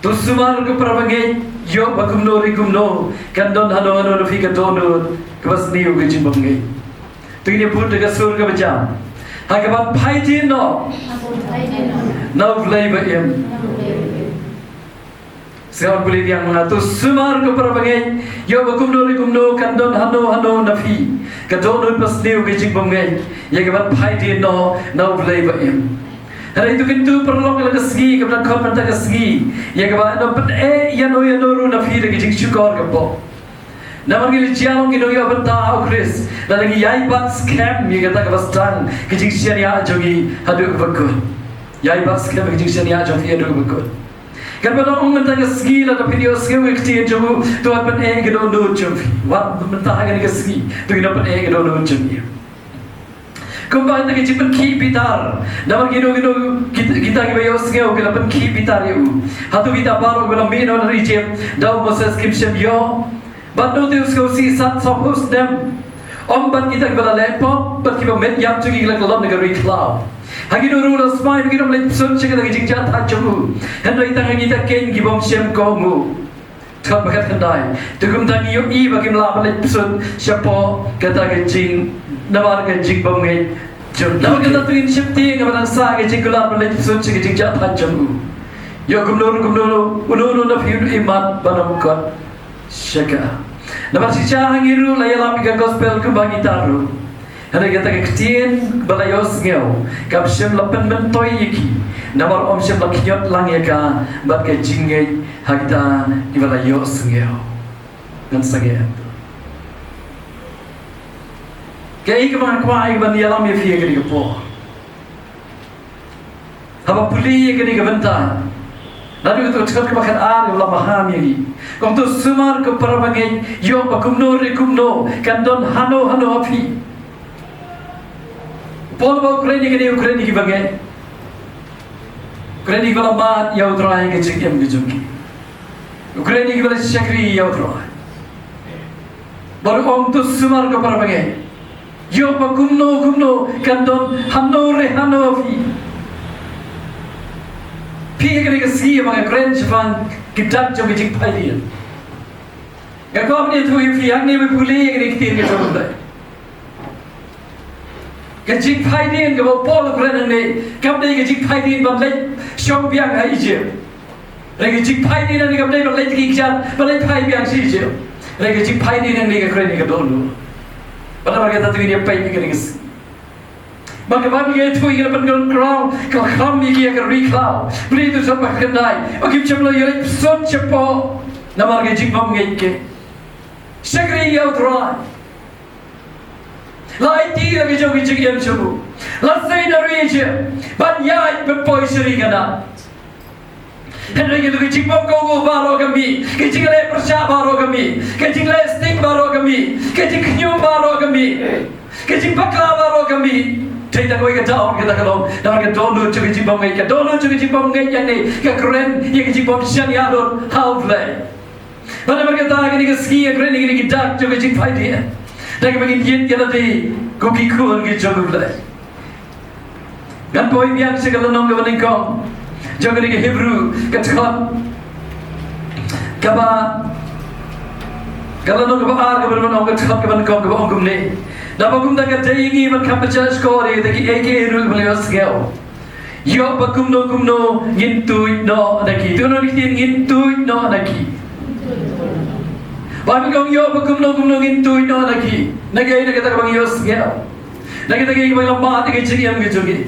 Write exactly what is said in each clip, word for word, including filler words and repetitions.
To sumar ko para bangeit, ïoh ba kumno re kumno kan don hano hano na phi ka dohnud kaba sniew ka jingbymngeit. To ngin ïa bud da ka sur kaba jam. Ha kaba phai dien noh na U Blei ba im. Sngap pule biang ma nga, to sumar ko para bangeit, ïoh ba kumno re kumno kan don hano hano na phi ka dohnud ba sniew ka jingbymngeit, ïa kaba phai dien noh na U Blei ba im. Hynrei to kyntu paralok, la ka sngi kaba dang khot mynta ka sngi, ïa kaba nang pyneh ïano ïano ruh na phi da ka jingshukor kaba bok. Namar ngi la jia long ki nongïoh bynta ha U Khrist, lada ngi ïai bat skhem ïa kata kaba sdang ka jingshaniah jong ngi haduh kaba kut. Ïai bat skhem ka jingshaniah jong ngi haduh kaba kut. Katba nang ong mynta ka sngi, lada phi ïohsngew ïa ka ktien jong U, to wat pyneh ïa ka dohnud jong phi. Wat mynta ha kane ka sngi, to ngin ym pyneh ïa ka dohnud jong ngi. Kumba kata ka jingpynkhih bitar. Namar kino kino kita, kita kiba ïohsngew ki la pynkhih bitar ïa U. Hato kita baroh kiba la mih noh na Ijipt da u Moses kim shym ïoh? Bad nangta u sngewsih sat sawphew snem. Ym bad kita kiba la leh pop, bad kiba met ïap jong ngi ki la kyllon na ka ri khlaw. Ha kino ruh la smai ba kim leit psut sha kata ka jingjahthait jong U. Hynrei tang ha kita keiñ ki bym shym kohnguh. Dkhot ba khatkhyndai. Te kumta ngi ïohi ba kim lah ban leit psut shapoh kata ka jing, namar ka jingbymngeit jong ki. Namar kata to ngin sheptieng ba nang sah ka jingkular ban leit psut sha ka jingjahthait jong U. Ïoh kumno ruh kumno, uno uno na phi un imat ban ym kot sha ka. Namar shisha ha ngi ruh la ïalam ïa ka gospel kumba kita ruh. Hynrei kata ka ktien ba la ïohsngew kam shym la pynmyntoi ïa ki, namar ym shym la khñiot lang ïa ka bad ka jingngeit ha kita kiba la ïohsngew. Ngan sangeh. Kaei kaba nga kwah ïa ka ban ïalam ïa phi ïa kane ka por. Haba pule ïa kane ka bynta, naduh kato ka dkhot kaba khatar kaba la maham ïa ngi. Ka ong to sumar ko para bangeit, ïoh ba kumno re kumno kan don hano hano ha phi. Paul ba u kren ïa kane, u kren ïa ki bangeit. U kren ïa kiba la mad ïa U Trai ha ka jingim ka jong ki. U kren ïa kiba la shakri ïa U Trai. Bad u ong to sumar ko para bangeit. Ïoh ba kumno kumno kan don hano re hano ha phi. Phi ha kane ka sngi ba nga kren shaphang ki dak jong ka jingphaidien. Nga kwah ban ïathuh ïa phi hangne ba pule ïa kane ka ktien ka jong U Blei. Ka jingphaidien kaba u Paul u kren hangne kam dei ka jingphaidien ban leit shong biang ha Ijipt. Hynrei ka jingphaidien hangne kam dei ban leit ki kjat, ban leit phai biang sha Ijipt. Hynrei ka jingphaidien hangne ka kren ïa ka dohnud. Bad namar kata to ngin ïa peit ïa kane ka sngi. Ba kaba ngi ïathuh ïa ka pyndonkam, ka kham ïa ki ha ka ri khlaw. Pule to dkhot ba khatkhyndai. Ba kim shym la ïaleit psut shapoh namar ka jingbymngeit ki. Shakri ïa U Trai. La aiti la ka jong ka jingim jong u. La sei na ri Ijipt ban ïaid ban poi sha ri Kanaan. Hynrei kito ki jingbymkohnguh baroh ka mih, ki jingleh pyrshah baroh ka mih, ki jingleh sting baroh ka mih, ki jingkhñium baroh ka mih, ki jingbakla baroh ka mih. Dei tang kawei ka daw kata ka long, namar ka dohnud jong ka jingbymngeit, ka dohnud jong ka jingbymngeit ïa ngi ka kren ïa ka jingbymshaniah lut ha U Blei. Bad namar kata kine ki sngi nga kren ïa kine ki dak jong ka jingphaidien. Da kaba ngin ïeit ïa lade kum ki khun ki jong U Blei. Ngan poi biang sha ka lynnong kaba nyngkong jong kane ka Hebru, ka dkhot kaba, ka lynnong kaba ar kaba nyngkong, ka dkhot kaba nyngkong kaba ong kumne. Naba kumta ka dei ïa ngi ban kham pynshah shkor ïa kita kiei kiei ruh kiba la ïohsngew. Ïoh ba kumno kumno ngin tuid noh na ki. Te kane ka ktien ngin tuid noh na ki. Ba ngi ong ïoh ba kumno kumno ngin tuid noh na ki. Na kaei? Na kata kaba ngi ïohsngew. Na kata kaei kaba la mad ïa ka jingim ka jong ngi.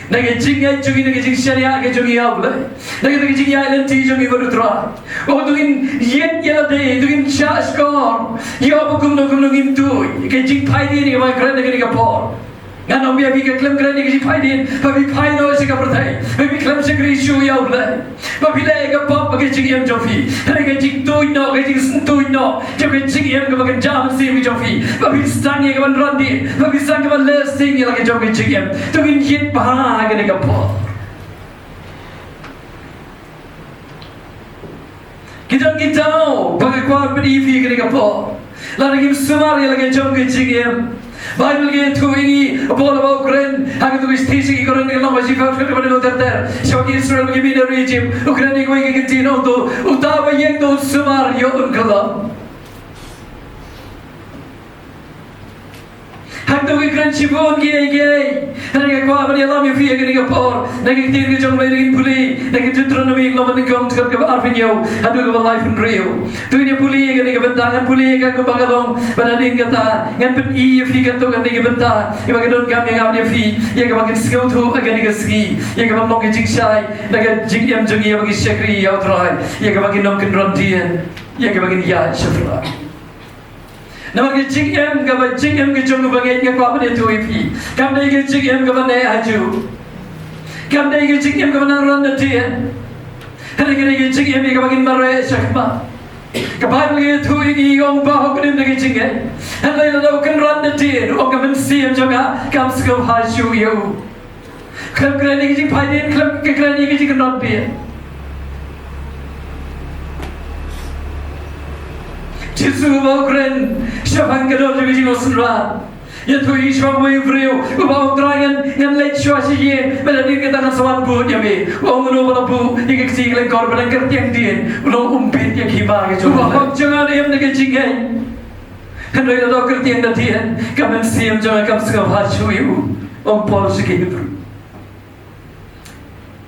Na ka jingngeit jong ngi, na ka jingshaniah ka jong ngi ïa U Blei. Na kata ka jingïaid lynti jong ngi bad U Trai. Ba to ngin ïeit ïa lade, to ngin shah shkor. Ïoh ba kumno kumno ngin tuid. Ka jingphaidien kaba ngi kren ha kane ka por. Ngan ong ïa phi, ka khlem kren ïa ka jingphaidien ba phi phai noh sha ka pyrthei, ba phi khlem shakri shuh ïa U Blei, ba phi leh ka pop ha ka jingim jong phi. Hynrei ka jingtuid noh, ka jingsngewtuid noh jong ka jingim kaba kynja mynsiem ka jong phi, ba phi sdang ïa ka ban randien, ba phi sdang ka ban leh sting ïa la ka jong ka jingim. To ngin ïeit bha ha kane ka por. Ki don ki daw ba nga kwah ban pyni ïa phi kane ka por. Lada ngim sumar ïa la ka jong ka jingim, Baibl ka ïathuh ïa ngi, u Paul u ba u kren ha kito ki shithi sha ki Korinth, ka lynnong ba shiphew, dkhot kaba nyngkong ter ter, sha ki Israel ba ki mih na ri Ijipt, u kren ïa kawei ka ktien, u ong, uta uba ïeng da u sumar ïoh un kylla. Hangto ki kren shibun kiei kiei. Hynrei nga kwah ban ïalam ïa phi ha kane ka por na ka ktien ka jong U Blei, ngin pule na ka Deuteronomy lynnong ba nyngkong, dkhot kaba arphew hynñiew haduh kaba laiphew hynriew. To ngin ïa pule ïa kane ka bynta, ngan pule ïa ka kumba ka long, bad hadien kata ngan pyni ïa phi katto katne ka bynta, ïa ba ka donkam ïa nga bad ïa phi, ïa kaba ngin sngewthuh ha kane ka sngi, ïa kaba long ka jingshai na ka jingim jong ngi ïa ba ngi shakri ïa U Trai, ïa kaba ngin ym kynran dien, ïa kaba ngin ïaid shaphrang. Namar ka jingim, kaba jingim ka jong u bangeit, nga kwah ban ïathuh ïa phi, kam dei ka jingim kaba neh hajuh. Kam dei ka jingim kaba nang ran nadien. Hynrei ka dei ka jingim ïa kaba ngin mareh shakhmat. Ka Baibl ka ïathuh ïa ngi, ong ba ha u kynnoh da ka jingim. Hynrei lada u kynran nadien, ong ka mynsiem jong nga kam sngewbha shuh ïa u. Khlem kren ïa ka jingphai dien, khlem kren ïa ka jingkynran dien. Jisu ba u kren shaphang ka dor jong ka jinglong synran, ïathuh ïa ngi shaphang uwei u briew uba ong, Trai, ngan, ngan leit shuwa sha ïing, bad hadien kata ngan sa wan bud ïa me. U ong, uno uba la buh ïa ka kti ha ka lyngkor bad nang kyrtiang dien, u long umbit ïa ka hima ka jong u. Uba ong jong nga im da ka jingngeit. Hynrei lada u kyrtiang nadien, ka mynsiem jong nga kam sngewbha shuh ïa u. Ong Paul sha ki Hebru,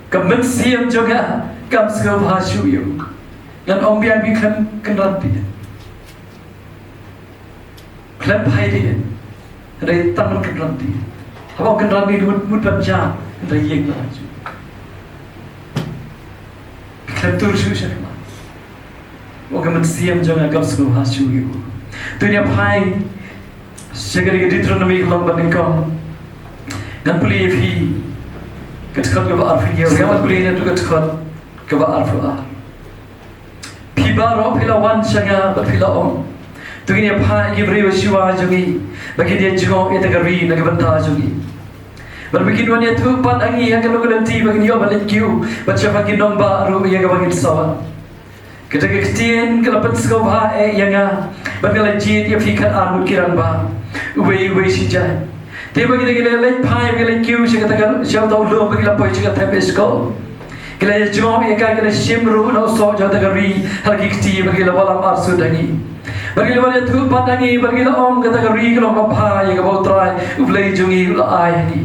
ka mynsiem jong nga kam sngewbha shuh ïa u. Ngan ong biang, phi khlem kynran dien, khlem phai dien, hynrei tang ban kynran dien. Haba ong kynran dien, mut, mut ban jam, hynrei ïeng noh shuh. Khlem tur shuh shakhmat. Ong ka mynsiem jong nga kam sngewbha shuh ïa u. To ngin ïa phai sha ka Deuteronomy ka lynnong ba nyngkong. Ngan pule ïa phi ka dkhot kaba arphew hynñiew, ngan pule ïa phi ka dkhot kaba arphew ar. Phi baroh phi la wan sha nga bad phi la ong, to ngin ïa phah ïa ki briew shuwa jong ngi ba kin ïa jngoh ïa kata ka ri na ka bynta jong ngi, bad ba kin wan ïathuh pat ha ngi ha kano ka lynti ba ngin ïoh ban leit kiew, bad shaphang ki nongbah ruh ïa kaba ngin sa wan. Kata ka ktien ka la pynsngewbha eh ïa nga, bad nga la jied ïa phi khatar ngut ki rangbah, uwei uwei shi jait. Te ba ki la leit phai, ba ki la leit kiew sha kata ka, sha uta u lum, ba ki la poi sha ka them Eshkol, ki la ïa jngoh ïa ka, ki la shim ruh na u soh jong kata ka ri ha la ki kti, bad ki la wallam arsut ha ngi, bad ki la wan ïathuh pat ha ngi, bad ki la ong, kata ka ri ka long kaba bha ïa kaba U Trai U Blei jong ngi u la ai ha ngi.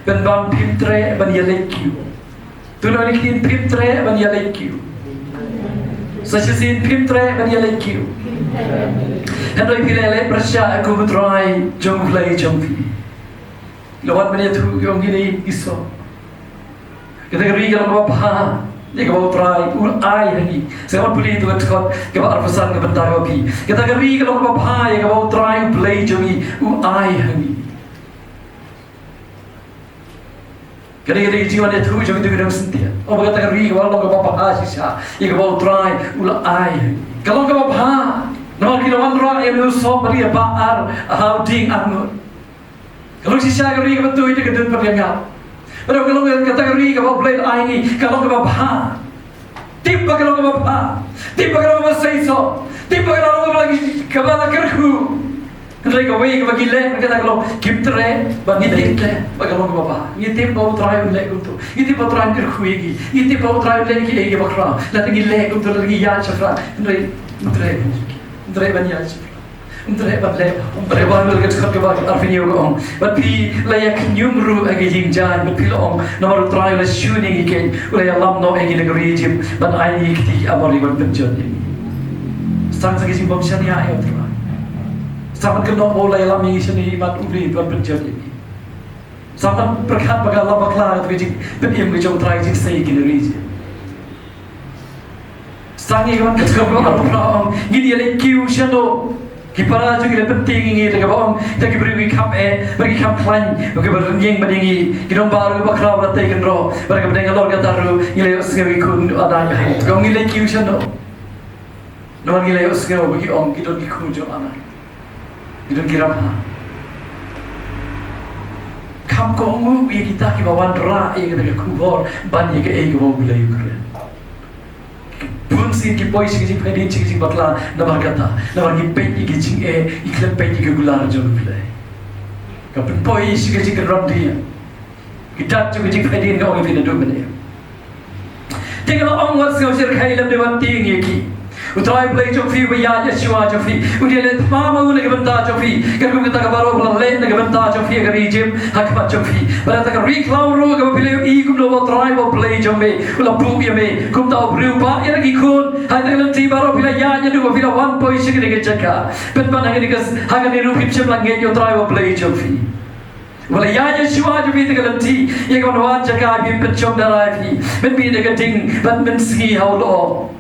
Pynban phim treh ban ïaleit kiew. To nang ïa ktien phim treh ban ïaleit kiew. Sa shisien phim treh ban ïaleit kiew. Hynrei phi la ïaleit pyrshah kum U Trai jong U Blei jong phi. La wan ban ïathuh ïa ngi, ïa ngi soh. Kata ka ri ka long kaba bha ïa kaba U Trai u ai ha ngi. Sa wan pule ïa ka dkhot kaba arphew san, ka bynta kaba phi. Kata ka ri ka long kaba bha ïa kaba U Trai U Blei jong ngi u ai ha ngi. Ka dei, ka dei ka jingwan ïathuh jong kito ki nongsyntiew. Oh, ba kata ka ri ka long kaba bha shisha ïa kaba U Trai u la ai. Ka long kaba bha. Namar ki la wanrah ïa une u soh ba dei ba ar ha u dieng arngut. Ka long shisha ka ri kaba tuid da ka dud bad ka ngap. Bad ka long kata ka ri kaba U Blei u la ai ngi, ka long kaba bha. Tip ba ka long kaba bha. Tip ba ka long kaba seisoh. Tip ba ka long kaba la, kaba la kyrkhu. Hynrei kawei kaba ngi leh, kata ka long, kim treh ba ngi tip, treh ba ka long kaba bha. Ngi tip ba U Trai un leh kumto. Ngi tip ba U Trai un kyrkhu ïa ngi. Ngi tip ba U Trai un leh ïa ngi kiei kiei bakhraw. Lada ngi leh kumto, lada ngi ïaid shaphrang, hynrei um treh. Um treh ban ïaid shaphrang. Um treh ban leh. Um treh ban leh, ka dkhot kaba arphew hynñiew ka ong, bad phi la ïa khñium ruh ha ka ïing jaiñ, bad phi la ong, namar U Trai u la shun ïa ngi keiñ, u la ïalam noh ïa ngi na ka ri Ijipt, ban ai ïa ngi ki kti ki Amori ban pynjot ïa ngi. Sdang sa ka jingbym shaniah ïa U Trai. Sdang ban kynnoh ba u la ïalam ïa ngi shane ha khmat U Blei ban pynjot ïa ngi. Sdang ban pyrkhat ba ka la bakla ka jingpynim ka jong U Trai, ka jingsei ïa ki na ri Ijipt. Sdang ïa ka ban kynnoh ba u la ong, ngin ïaleit kiew shano? Ki para jong ngi la pyntieng ïa ngi da kaba ong, da ki briew ki kham eh, bad ki kham khlaiñ, bad kiba rynïeng bad ïa ngi, ki nongbah ruh kiba khraw la tei kynroh, bad kaba dei halor kata ruh ngi la ïohsngew ïa ki khun u Anak. Ka ong, ngin leit kiew shano? Namar ngi la ïohsngew ba ki ong ki don ki khun jong u Anak, ki don ki rangbah. Kham kohnguh ïa kita kiba wanrah ïa kata ka khubor ban ïa kaei kaba U Blei u kren. Bun sien ki poi sha ka jingpynim, sha ka jingbakla namar kata, namar ngi peit ïa ka jingeh, ngi khlem peit ïa ka kular jong U Blei. Ka pynpoi ïa ka jingkynran dien. Ki dak jong ka jingkynran dien ka ong ïa phi naduh mynne. Te ka la ong wat sngewsih khlem da wan tieng ïa ki. U Trai Blei jong phi uba ïaid shuwa jong phi, u dei leh thma ma u na ka bynta jong phi. Katkum kata ka baroh ba la leh na ka bynta jong phi ha ka ri Ijipt ha khmat jong phi, bad kata ka ri khlaw ruh kaba phi la ïohi kumno ba U Trai U Blei jong me u la buh ïa me. Kumta u briew ba ïa la ki khun ha kata ka lynti baroh phi la ïaid naduh ba phi la wan poi sha kane ka jaka. Pynban ha kane ka, ha kane ruh phim shym la ngeit ïa U Trai U Blei jong phi. Wat la ïa ïa shuwa jong phi te ka lynti ïa ka ban wan jaka phi pynshong da rai phi. Mynmiet da ka ding bad mynsngi ha u lyoh.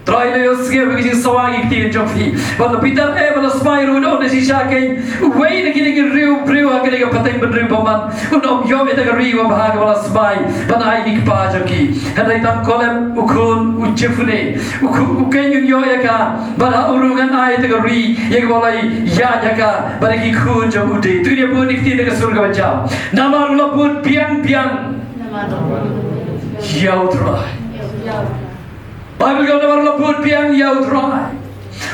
Trai leh ïa u sngew ïa ka jingsawa ïa ki ktien jong phi. Bad la Peter eh bad la smai ruh da shisha kein. Uwei na kine ki riew briew ha kane ka pateng bynriew bymman un ym ïoh ïa ta ka ri uba bha kaba la smai ban ai ki kpa jong ki. Hynrei tang Kaleb u khun u Jephunne u khun u kein un ïoh ïa ka. Bad ha u ruh ngan ai ta ka ri ïa kaba la ïaid ïa ka bad ïa ki khun jong u dei. To ngin ïa bud ïa ki ktien na ka sur kaba jam. Namar u la bud biang biang ïa U Trai. Baibl ka ong namar u la bud biang ïa U Trai.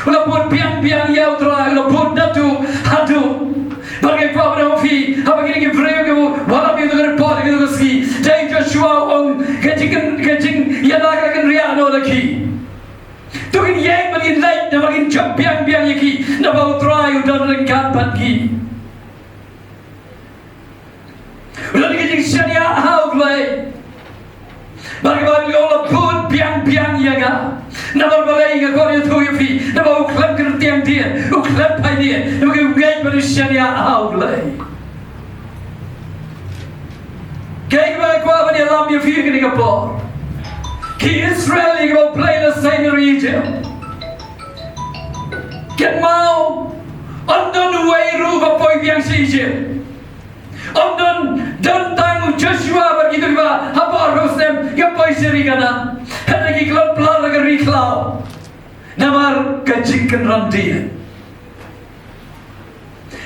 U la bud biang biang ïa U Trai, u la bud naduh haduh. Bad nga kwah ban ong ïa phi, haba kine ki briew ki wallam ïa kata ka report, ïa kata ka sngi, dei Joshua u ong ka jing, ka jingïada ka kynriah noh na ki. To ngin ïeng bad ngin leit, namar ngin jop biang biang ïa ki, naba U Trai u don ryngkat bad ngi. U don ka jingshaniah ha U Blei. Bad ka Baibl ka ong u la bud biang biang ïa nga. Namar balei nga kwah ïathuh ïa phi, naba u khlem kyntiang dien, u khlem phai dien, namar u ngeit bad u shaniah ha U Blei. Kaei kaba nga kwah ban ïalam ïa phi ha kane ka por. Ki Israel ïa kiba U Blei u la seng na ri Ijipt. Kynmaw, ym don uwei ruh ba poi biang sha Ijipt. Ym don, don tang u Joshua bad kito kiba hapoh arphew snem ki poi sha ri Kanaan. Hynrei ki khlem pla la ka ri khlaw. Namar ka jingkynran dien.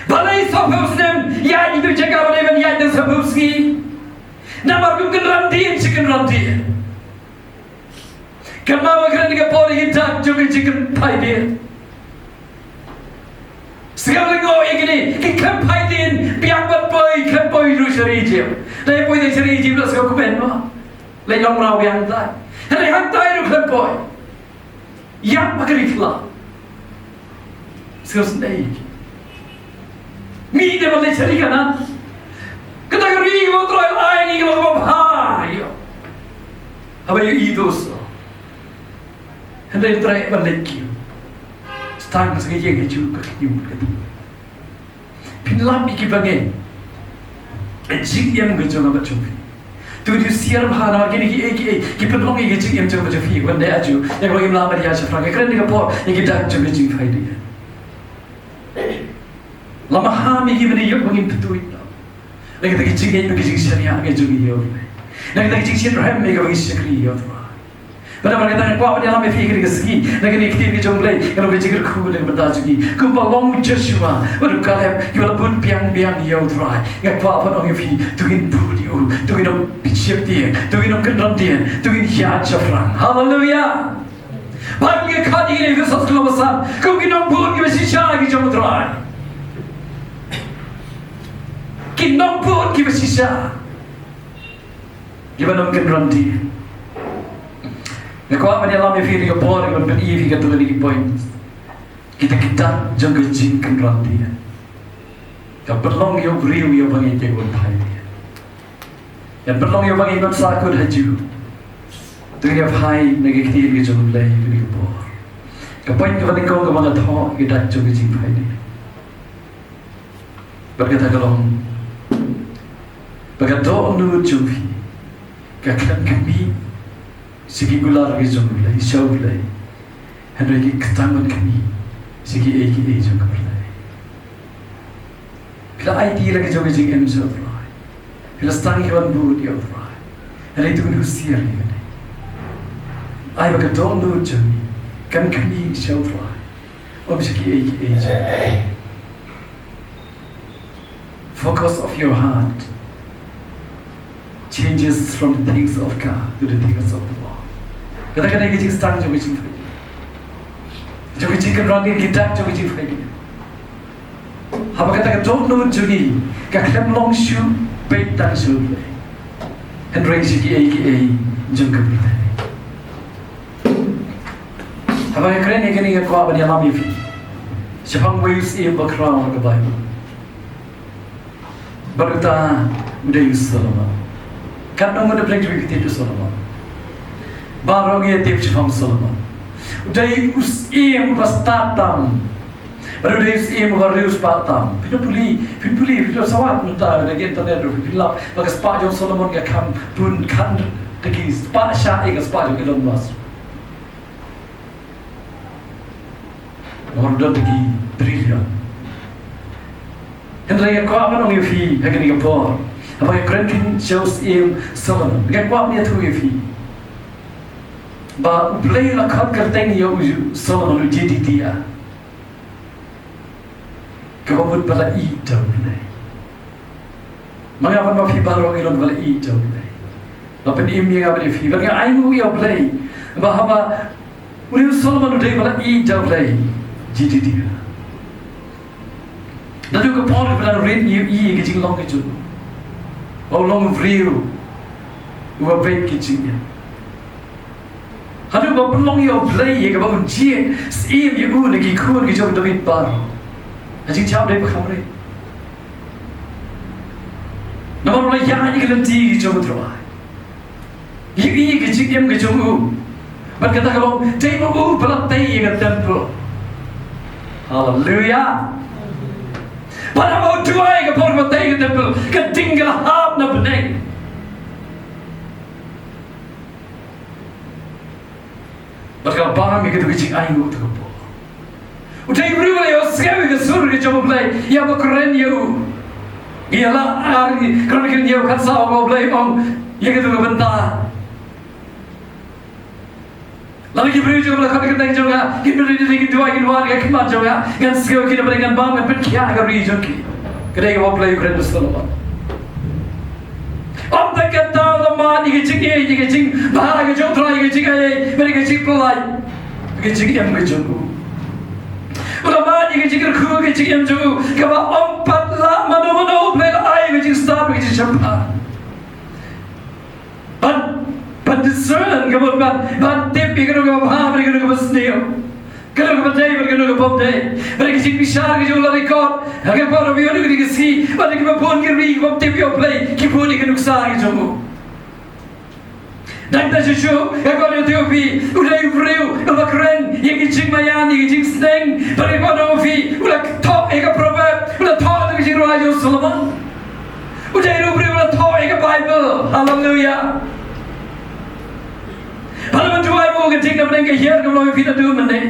Balei sawphew snem ïaid ïa kito ki jaka ba dei ban ïaid tang sawphew sngi? Namar kum kynran dien shi kynran dien. Kynmaw ba kren ka por ïa ki dak jong ka jingkynphai dien. Sngewlyngngoh ïa kine, ki khlem phai dien, biang ban poi, khlem poi ruh sha ri Ijipt. Lei poi tang sha ri Ijipt la sngewkmen mo. Lei long mraw biang tai. Hynrei hangtai ruh khlem poi. Ïap ha ka ri khlaw. Sngewsynei. Ngi dei ban leit sha ri Kanaan. Kata ka ri kaba U Trai u la ai ngi kaba, kaba bha ïa. Haba ïohi dos. Hynrei U Trai u la leit ki. Tang sa ka ïing ha ju ka khñium ka ti. Phin lap ïa kiba ngeit. Ka jingim ka jong nga bad jong phi. To ngin ïa siar bha namar kine kiei kiei ki pynlong ïa ka jingim jong nga bad jong phi. Wan dei aju ïa kaba ngim lah ban ïaid shaphrang. Nga kren da ka por ïa ki dak jong ka jingphai dien. La maham ïa ki mynne ïoh ba ngin pyntuid. Na kata ka jingngeit bad ka jingshaniah ka jong ngi ïa U Blei. Na kata ka jingshitrhem ïa kaba ngi shakri ïa U Trai. Bad namar kata nga kwah ban ïalam ïa phi ha kane ka sngi, na kane ka ktien ka jong U Blei, ka long ka jingkyrkhu na ka bynta jong ngi. Kumba long u Joshua bad u Kaleb, kiba la bud biang biang ïa U Trai. Nga kwah ban ong ïa phi, to ngin bud ïa u, to ngin ym sheptieng, to ngin ym kynran dien, to ngin ïaid shaphrang. Haleluia. Baibl ka khot ïa ngi ha Ephesos khlem ba san kum ki nongbud kiba shisha ki jong U Trai. Ki nongbud kiba shisha. Kiba ym kynran dien. Nga kwah ban ïalam ïa phi ha kane ka por, ban pyni ïa phi katto katne ki point. Kita ki dak jong ka jingkynran dien. Ka pynlong ïa u briew ïa u ba ngeit ïa u ban phai dien. Ka pynlong ïa u ba ngeit ban sahkut ha ju. To ngin ïa phai na ka ktien ka jong U Blei ha kane ka por. Ka point kaba nyngkong kaba nga thoh, ki dak jong ka jingphai dien. Bad kata ka long ba ka dohnud jong phi ka khlem khmih sha ki kular ki jong U Blei, sha U Blei. Hynrei ki khlem khmih sha kiei kiei jong ka pyrthei. Phi la aiti la ka jong ka jingim sha U Trai. Phi la sdang ïa ka ban bud ïa U Trai. Hynrei to ngin husiar ïa kane. Ai ba ka dohnud jong ngi kan khmih sha U Trai. Ym sha kiei kiei jong ngi. Focus of your heart changes from the things of God to the things of the world. Kata ka dei ka jingsdang jong ka jingphai. Jong ka jingkynran dien, ki dak jong ka jingphai. Haba kata ka dohnud jong ngi ka khlem long shuh peit tang sha U Blei, hynrei sha kiei kiei jong ka pyrthei. Haba nga kren ïa kane nga kwah ban ïalam ïa phi shaphang uwei u syiem bakhraw ha ka Baibl. Bad uta u dei u Solomon. Katno ngut na pdeng jong phi ki tip ïa u Solomon? Baroh ngi ïa tip shaphang u Solomon. U dei u syiem uba stad tam. Bad u dei u syiem uba riewspah tam. Phin pule, phin pule, phin sa wad mynta na ki internet ruh phin lap ba ka spah jong u Solomon ka kham bun khatduh tylli ki spah shah ïa ka spah jong u Elon Musk. Mor don tylli ki trillion. Hynrei nga kwah ban ong ïa phi ha kane ka por, haba nga kren kynshai ïa u syiem Solomon, nga kwah ban ïathuh ïa phi ba U Blei u la khot kyrteng ïa u Solomon, u Jedidiah. Kaba mut ba la ïeit da U Blei. Ma nga bad ma phi baroh ngi long ba la ïeit da U Blei. Ba pynim ïa nga bad ïa phi, ba nga ainguh ïa U Blei. Ba haba u dei u Solomon u dei ba la ïeit da U Blei. Jedidiah. Naduh ka por kaba u la rit ngi ïohi ïa ka jinglong ka jong u. Ba u long u briew uba beit ka jingim. Haduh ba pynlong ïa U Blei ïa kaba un jied syiem ïa u na ki khun ki jong u David baroh. Ha jingshah u dei ba kham rit. Namar u la ïaid ïa ki lynti ki jong U Trai. Ïa, ïa ka jingim ka jong u. Bad kata ka long dei ma u ba la tei ïa ka temple. Haleluia. Bad haba u duwai ka por ba tei ïa ka temple, ka ding ka la hap na bneng. Bad ka bam ïa kito ki jingainguh kata ka por. U dei u briew uba la ïohsngew ïa ka sur ka jong U Blei ïa ba kren ïa u. Ïa la ar ngi kren ïa u khatsaw ba U Blei u ong ïa kito ki bynta. Lada ki briew jong nga la khot ïa ka kyrteng jong nga, kin ri ri kin duwai kin wad ïa ka khmat jong nga, ngan sngew ïa ki bad ngan bam ngan pynkhiah ïa ka ri jong ki. Ka dei kaba U Blei u kren da u Solomon. Ym tang kata u la mad ïa ka jingïeit, ïa ka jingbha ka jong U Trai, ïa ka jingaiei, bad ïa ka jingpyllait ka jingim ka jong u. U la mad ïa ka jingkyrkhu ka jingim jong u kaba ym pat lah mano mano, U Blei u la ai ka jingstad ka jingshemphang. Ban, ban discern ka mut ban, ban tip ïa kano kaba bha bad ïa kano kaba sniew. Kano kaba dei bad kano kaba ym dei. Bad ïa ka jingbishar ka jong u la record ha ka por ba ïoh ïa ka sngi, bad ïa kiba bun ki ri kiba ym tip ïa U Blei ki bun ïa ka nuksa ka jong u. Nangta shuh shuh nga kwah ban ïathuh ïa phi, u dei u briew uba kren ïa ka jingmaïan, ïa ka jingsneng. Bad nga kwah ban ong ïa phi, u la thoh ïa ka proverb, u la thoh ïa ka jingrwai jong u Solomon. U dei ruh u briew uba la thoh ïa ka Baibl. Haleluia. Bad lada phi duwai ba ka ding na bneng ka hiar kumno ïa phi naduh mynne.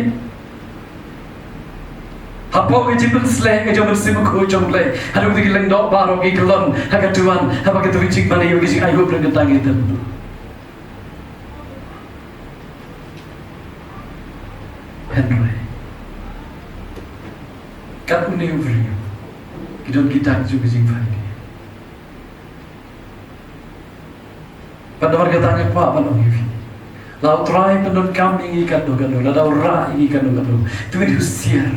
Hapoh ka jingpynsleh ka jong u Mynsiem Bakhuid jong U Blei, haduh kito ki lyngdoh baroh ki kyllon ha ka duwan, haba kito ki jingmane ïa ka jingainguh pyrshah ka tang ïa ka temple. Hynrei kat une u briew ki don ki dak jong ka jingpyni. Bad namar kata nga kwah ban ong ïa phi, la U Trai pyndonkam ïa ngi katno katno, lada u rah ïa ngi katno katno, to ngin husiar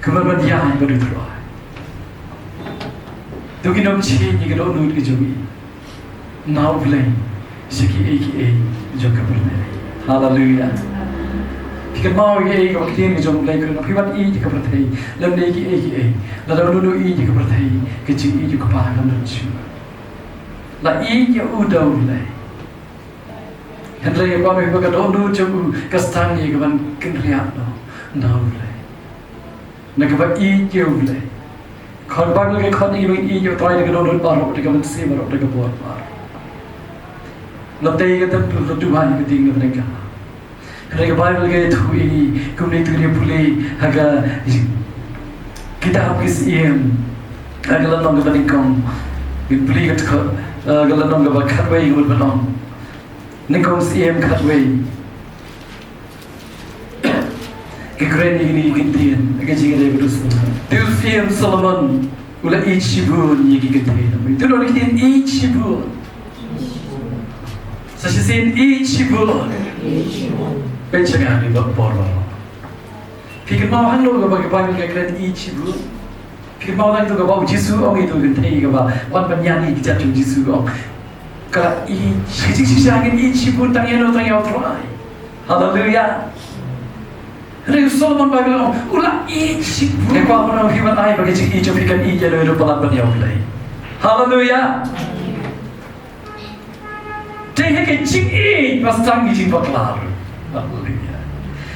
kumno ban ïaid bad U Trai. To ngin ym change ïa ka dohnud ka jong ngi na U Blei sha kiei kiei jong ka pyrthei. Haleluia. Phi kynmaw ïa kaei kaba ka ktien ka jong U Blei ka ong, phi wat ïeit ïa ka pyrthei lymne kiei kiei. Lada uno uno u ïeit ïa ka pyrthei, ka jingïeit U Kpa kam don shuh. La ïeit ïa u da U Blei. Hynrei nga kwah ban ong ïa phi ba ka dohnud jong u ka sdang ïa kaban kynriah noh na U Blei. Na kaba ïeit ïa U Blei. Ka Baibl ka khot ïa ngi ba ngin ïeit ïa U Trai da ka dohnud baroh, da ka mynsiem baroh, da ka bor baroh. La tei ïa ka temple, la duwai ïa ka ding na bneng ka. Hynrei ka Baibl ka ïathuh ïa ngi kumne, to ngin ïa pule ha ka kitab Ki Syiem, ha ka lynnong kaba nyngkong. Ngin pule ka dkhot, eh, ka lynnong kaba khatwei, ka mut ban ong Nyngkong Syiem khatwei. Ka kren ïa kine ki ktien, ka jingïadei bad u Solomon. Te u Syiem Solomon u la ïeit shibun ïa ki ktien. Te u la ïeit shibun. Sa shisien ïeit shibun. Peit sha nga ha kane ka por. Phi kynmaw hangno kaba ka Baibl ka kren ïeit shibun? Phi kynmaw lang ïa kaba u Jisu u ong, ïa ka kynthei kaba wan ban ñiad ïa ki jait jong u Jisu, u ong, ka la ïeit, ka jingshisha ngin ïeit shibun tang ïa u, tang ïa u Trai. Haleluya. Hynrei u Solomon Baibl u ong u la ïeit shibun. Nga kwah ban ong ïa phi ban ai ba ka jingïeit jong phi kan ïeit ïa u, ïa u palat ban ïa u Blei. Haleluya. Te ha ka jingïeit ba sdang ka jingbakla. Haleluya.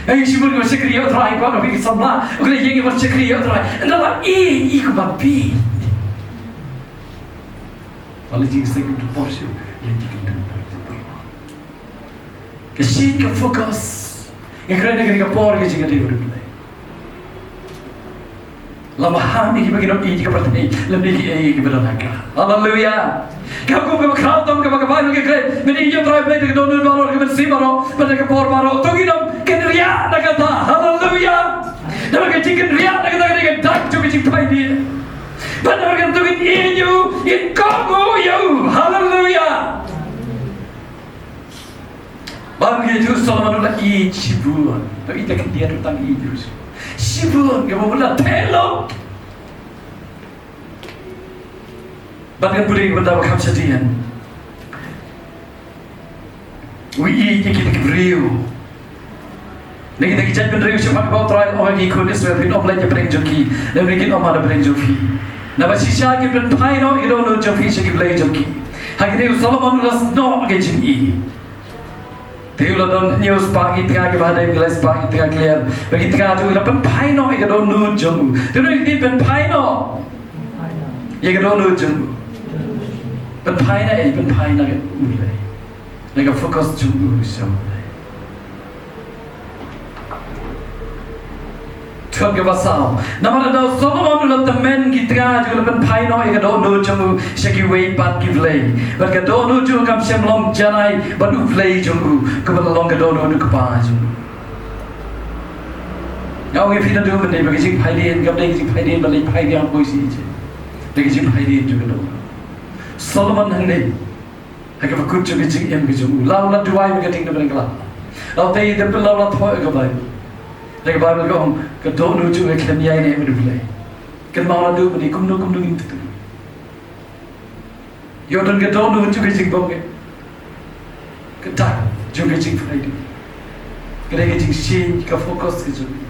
Ïeit shibun, ïa u shakri ïa u Trai, kwah ban ong ïa ki samla, u kren ïa ki ba shakri ïa u Trai. Ynda la ïeit ïa u ba phi. Haleluya. Ka shisha ka focus. Nga kren ha kane ka por ka jingïadei bad U Blei. La maham ïa kiba ki nongïeit, ïa kiba ki nongïeit, lymne kiei kiba don ha ka. Haleluya. Ka hukum kaba khraw tam kaba ka Baibl ka kren: men ïeit ïa U Trai Blei da ka dohnud baroh, da ka mynsiem baroh, bad da ka por baroh. To ngin ym kynriah na kata. Haleluya. Namar ka jingkynriah na kata ka dei ka dak jong ka jingphaidien. Bad namar kata to ngin ïeit ïa u, ngin kohnguh ïa u. Haleluya. Bad ngi ïohi u Solomon u la ïeit shibun. Ïeit, ïeit, ïeit, ïeit, ïeit shibun, kaba u la theh lok. Bad ngan pule bynta ba kham shadien. U ïeit ïa kita ki briew. Na kita ki jaitbynriew shaphang kaba U Trai u ong ha ki khun Israel, phin ym leit na pdeng jong ki, lymne kin ym wan na pdeng jong phi. Naba shisha kin pynphai noh ïa ka dohnud jong phi sha ki blei jong ki. Ha kane u Solomon u la snoh ka jingïeit. Te u la don hynñiew spah ki tnga kiba hadien, ki lai spah ki tnga kliar. Bad ki tnga jong u, u la pynphai noh ïa ka dohnud jong u. Te u la pynphai noh ïa ka dohnud jong u. Pynphai na ei? Pynphai na ka U Blei. Na ka focus jong u sha U Blei. Dkhot kaba saw. Namar lada u Solomon u la tymmen ki tnga jong u, u la pynphai noh ïa ka dohnud jong u sha kiwei pat ki blei, bad ka dohnud jong u kam shym long janai bad U Blei jong u, kaba la long ka dohnud u kpa jong u. Nga ong ïa phi naduh mynne ba ka jingphaidien kam dei ka jingphaidien ba leit phai biang khuid shi, dei ka jingphaidien jong ka dohnud. Solomon hangne ha kaba kut jong ka jingim ka jong u, la u la duwai bad ka ding na bneng, la u tei da pynlaw, la u thoh ïa ka Baibl. Te ka Baibl ka ong ka dohnud jong u ka khlem ïaineh bad U Blei. Kynmaw naduh mynne kumno kumno ngin kyntu. Ïoh don ka dohnud jong ka jingbym ngeit, ka dak jong ka jingphaidien. Ka dei ka jingshit ka focus ka jong ngi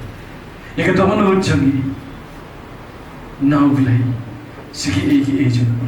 ïa ka dohnud jong ngi na U Blei sha kiei kiei jong ngi.